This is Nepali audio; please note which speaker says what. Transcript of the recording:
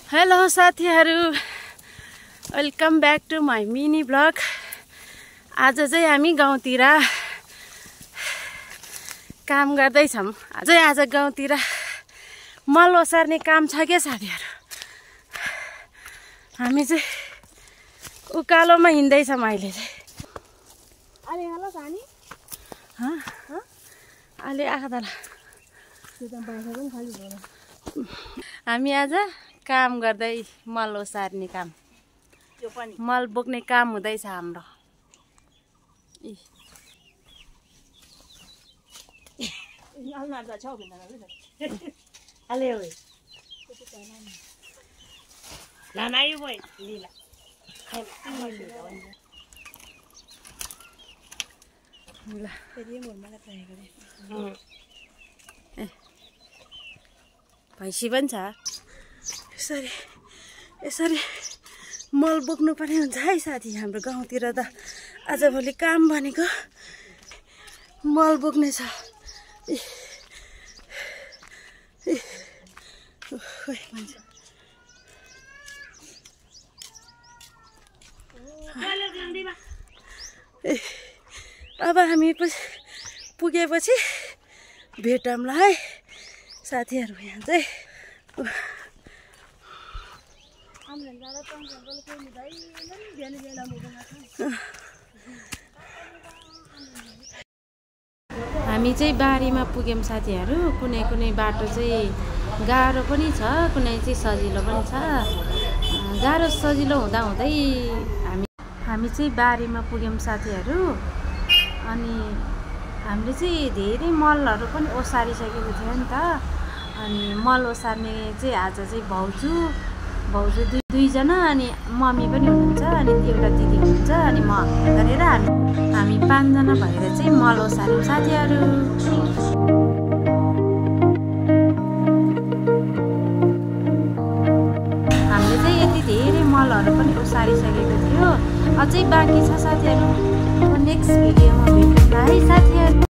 Speaker 1: हेलो साथीहरु, welcome back to my mini blog. आज चाहिँ हामी गाउँतिर काम गर्दैछौँ। आज गाउँतिर मल ओसार्ने काम छ के साथीहरु। हामी चाहिँ उकालोमा हिँड्दैछौँ अहिले चाहिँ। अलि आखदाला हामी आज काम गर्दै मल ओसार्ने काम, मल बोक्ने काम हुँदैछ हाम्रो। भैँसी पनि छ। यसरी मल बोक्नु पर्ने हुन्छ है साथी। हाम्रो गाउँतिर त आजभोलि काम भनेको मल बोक्ने छ। अब हामी पुगेपछि भेटौँला है साथीहरु। यहाँ चाहिँ हामी चाहिँ बारीमा पुग्यौँ साथीहरु। कुनै बाटो चाहिँ गाह्रो पनि छ, कुनै चाहिँ सजिलो पनि छ। गाह्रो सजिलो हुँदै हामी चाहिँ बारीमा पुग्यौँ साथीहरु। अनि हामीले चाहिँ धेरै मलहरु पनि ओसारिसकेको थियो नि त। अनि मल ओसार्ने चाहिँ आज चाहिँ भाउजू दुईजना अनि मम्मी पनि हुनुहुन्छ, अनि एउटा दिदी हुनुहुन्छ, अनि म गरेर हामी 5 जना भएर चाहिँ मल ओसार्यौं साथीहरु। हामीले चाहिँ यति धेरै मलहरु पनि ओसारिसकेको थियो, अझै बाँकी छ साथीहरु। नेक्स्ट भिडियोमा भेटौँला है साथीहरु।